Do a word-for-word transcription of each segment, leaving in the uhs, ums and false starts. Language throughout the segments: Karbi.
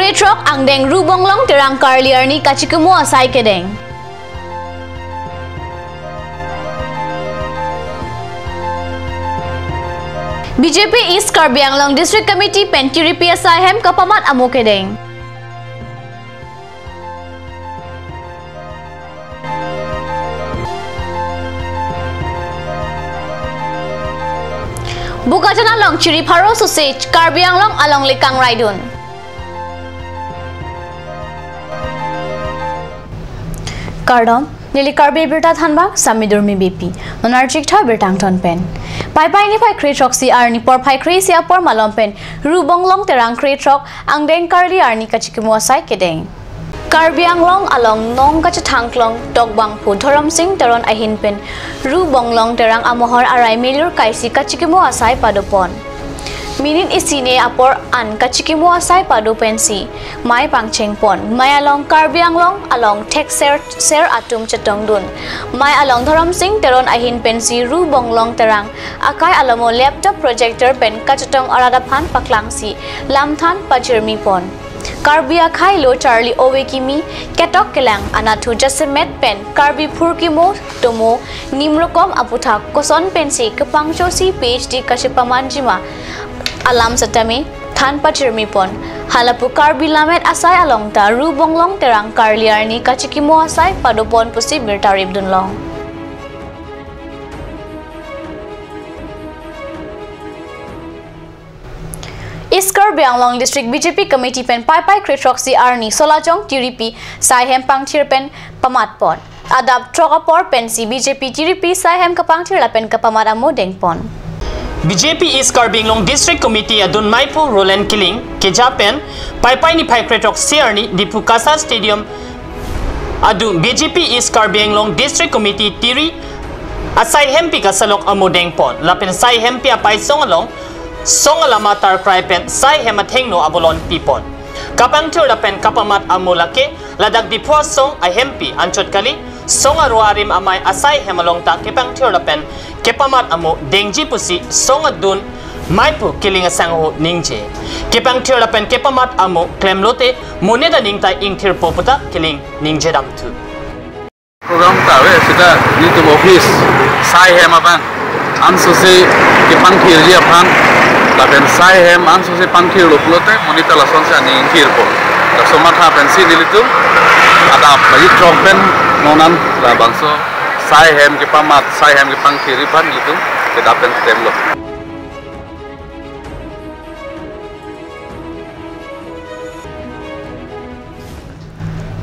Throk angdeng Ru Bonglong Terang karli arni kachikimo asai kedeng. B J P East Karbi Anglong District Committee pen tiripi asai hem kapamat amo kedeng. Bokajan along chiri pharo sose Karbi Anglong alongle kangraidun. Kardom, neli Karbi Birta thanbang, Sami Durmi Beypi. Non archik tha birta angton pen. Paipai niphai kre throksi arni porphai kre isi apor malom pen Ru Bonglong Terang kre throk angdeng karli arni kachikimo asai kedeng. Karbi Anglong along nong kachethangklong tokbangphu Dhorom Sing Teron ahin pen Ru Bonglong Terang amohor arai mejor kaisi kachikimo asai padopon. Minit isi ne apor an kachikimo asai pado pensi mei pangchengpon. Mei along Karbi Anglong along thekser ser atum chetongdun. Mei along Dhorom Sing Teron ahin pensi Ru Bonglong Terang akai alomo laptop projector pen kachetong arat aphan paklangsi lamthan pachirmipon. Karbi akhei lo charli ove kimi, ketok kelang anatthu jasemet pen Karbi phurkimo tomo nimrokom aputhak koson pensi kepangchosi P H D kachepamanjima alam setame than pachirmipon. Halapu Karbi lammet asai along ta Ru Bonglong Terang karli arni kachikimo asai padopon pusi birta ripdunlong. East Karbi Anglong District B J P Committee pen paipai kre throksi arni Solajong tiripi sai hem pangthir pen pamatpon. Adap throk apor pensi B J P tiripi sai hem kapangthir lapen kapamat amo dengpon. B J P East Karbi Anglong District Committee adun meiphu Roland Killing keja pen paipai niphai kre throksi arni Diphu Kasa Stadium adu B J P East Karbi Anglong District Committee tiri asai hempi kasalok amo dengpon lapen sai hempi apaisong along song alama tarkrai pen sai hem athengno abolon pipon. Kapangthir lapen kapamat amo lake ladak Diphu asong ahempi anchot kali, song aro arim amei asai hem along ta kepangthir lapen kepamat amo dengji pusi song adun meiphu Killing asangho ningje. Kepangthir lapen kepamat amo klemlote monit aning ta ingthirpo puta Killing ningje damthu. Program ta ave seta nelitum office sai hem abang ansose kepangthirji aphan lapen sai hem ansose pangthirlo pulote monit ta lasonsi aning ingthirpo. Laso matha pensi nelitum adap baji throk pen non an labangso sai hem kepamat, sai hem kepangthirji aphan nelitum kedap pen klemlo.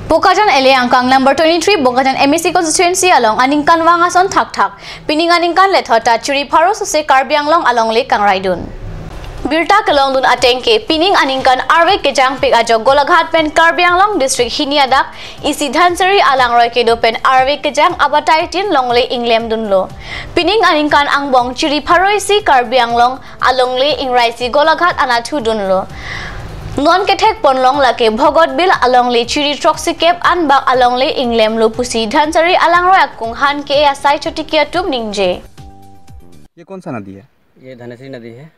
Bokajan L A angkang number twenty-three Bokajan M A C constituency along aningkanvang ason thakthak pining aningkan lethot ta chiri pharo sose Karbi Anglong alongle kangraidun. Birta kelongdun atengke pining aningkan arve kejangpik ajok Golaghat pen Karbi Anglong District hini adak isi Dhansiri alangroi kedo pen arve kejang abatai tin longle inglemdunlo. Pining aningkan angbong chiri pharo isi Karbi Anglong alongle ingraisi Golaghat anatthu dunlo. Non kethekponlong lake Bhogot Bill alongle chiri throksikep anbak alongle inglemlo pusi Dhansiri alangroi akung han ke asai chotiki atum ningje. ये कौन सा नदी है? ये धनेश्वरी नदी है।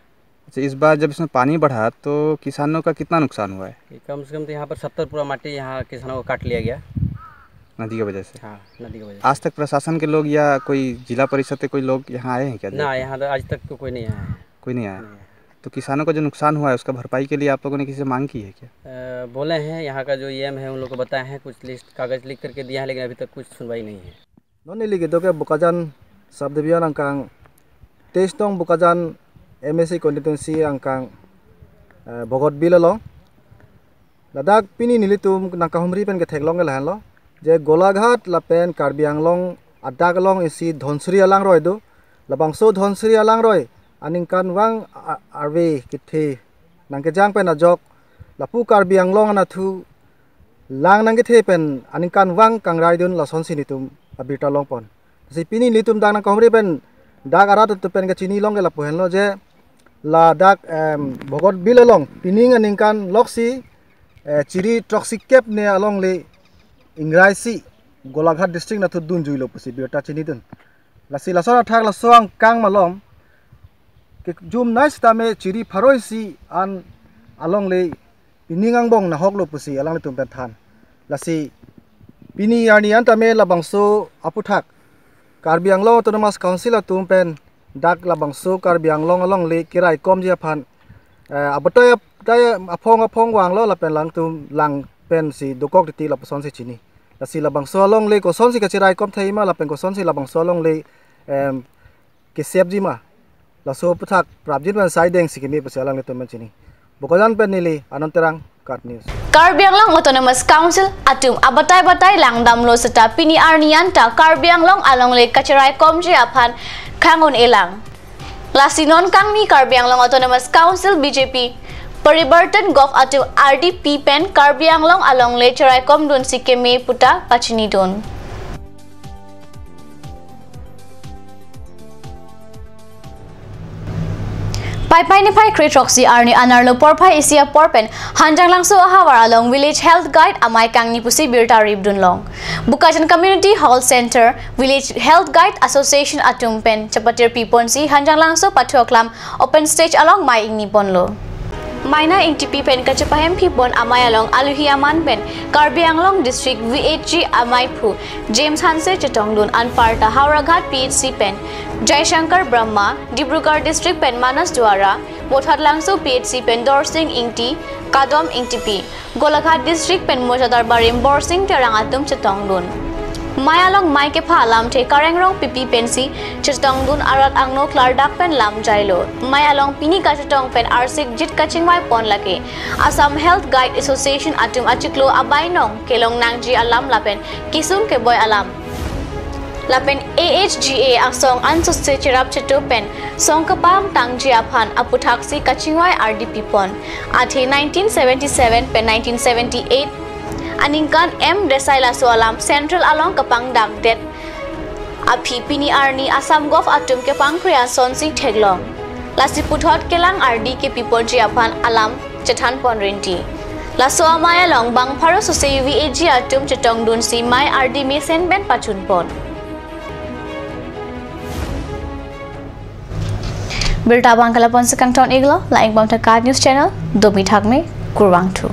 अच्छा, इस बार जब इसमें पानी बढ़ा तो किसानों का कितना नुकसान हुआ है? ये कम से कम तो यहाँ पर सत्तर पूरा माटी यहाँ किसानों को काट लिया गया। नदी की वजह से? हाँ, नदी की वजह से। आज तक प्रशासन के लोग या कोई जिला परिषद के कोई लोग यहाँ आए हैं क्या ना, देखने? यहाँ तो आज तक तो कोई नहीं आया है। कोई नहीं आया? नहीं आया। तो किसानों का जो नुकसान हुआ है, उसका भरपाई के लिए आप लोगों ने किसी से मांग की है क्या? अ, बोले हैं, यहाँ का जो ईएम है, उन लोग को बताए हैं, कुछ लिस्ट, कागज लिख करके दिया है, लेकिन अभी तक कुछ सुनवाई नहीं है। Non neli kedo ke Bokajan subdivision angkang teis nong Bokajan M A C constituency angkang, eh, Bhogot Bill along. Ladak pini nelitum nangkahumri pen ketheklong ke lahenlo. Je Golaghat lapen Karbi Anglong adak along isi Dhansiri alangroi do. Labangso Dhansiri alangroi aningkanvang a-, arve kethe nangkejang pen ajok lapu Karbi Anglong anatthu lang nangkethe pen aningkanvang kangraidun lasonsi nelitum abirta longpon. Si pini nelitum dak nangkahumri pen dak arat atum pen kachinilong ke lapu henlo je ladak, em, Bhogot Bill along pining aningkan loksi, eh, chiri throksikep ne alongle ingraisi Golaghat district anatthu dunjuilo pusi birta chinidun. Lasi lason athak laso angkang malom kejum nai sitame chiri pharo isi an alongle pining angbong nahoklo pusi alanglitum pen than. Lasi pini arni an tame labangso aputhak Karbi Anglong Autonomous Council atum pen dak labangso Karbi Anglong alongle keraikomji aphan, eh, abatai ap-, tai aphong aphong vanglo lapen alangtum lang pensi dokok titi lapuson si chini. Lasi labangso alongle kosonsi kacheraikom thai ma lapen kosonsi labangso alongle, em, kesepji ma, laso aputhak prapjin pen saideng si keme pusi alanglitum pen chini. Bokajan pen neli Anand Terang, KAT News. Karbi Anglong Autonomous Council atum abatai batai langdamlo seta pini arni an ta Karbi Anglong alongle kacheraikomji aphan khang un-elang. Lasi non kangni Karbi Anglong Autonomous Council B J P Paribartan Govt atum R D P pen Karbi Anglong alongle cheraikomdunsi keme puta pachinidun. Paipai niphai kre throksi arni anerlo porphai isi apor pen Hanjanglangso ahavar along Village Health Guide amei kangni pusi birta ripdunlong. Bokajan Community Health Center Village Health Guide Association atum pen chapatir piponsi Hanjanglangso pathoklam open stage along mei ingniponlo. Maina Ingtipi pen kachepahemphipon amei along aluhi aman pen Karbi Anglong District V H G ameiphu James Hanse chetongdun, anparta Howraghat P H C pen Jaishankar Brahma, Dibrugarh District pen Manas Duara, Bothatlangso P H C pen Dorsing Ingti, Kadom Ingtipi, Golaghat District pen Mojadar Barim Borsing Terang atum chetongdun. Mei along mei kepha alamthe Kareng Rongpipi pensi chetongdun, arat angno klardak pen lam jailo. Mei along pini kachetong pen arsik jit kachingvaipon lake Assam Health Guide Association atum achiklo abainong kelong nangji alam lapen kesung keboi alam. Lapen A H G A asong ansose cherap cheto pen song kepangtangji aphan aputhaksi kachingvai R D P pon. Athe nineteen seventy-seven pen nineteen seventy-eight aningkan M Desai laso alam Central along kepangdakdet aphi pini arni Assam Govt atum kepangkre asonsi theklong. Lasi puthot kelang R D kepiponji aphan alam chethanpon rinti. Laso amei along bang pharo sose V H G atum chetongdunsi mei R D mesen pen pachunpon. Birta abang ke lapu-an si kangton-iklo, la-an ingpam ta KAT News Channel, domi thakme, kurvangthu.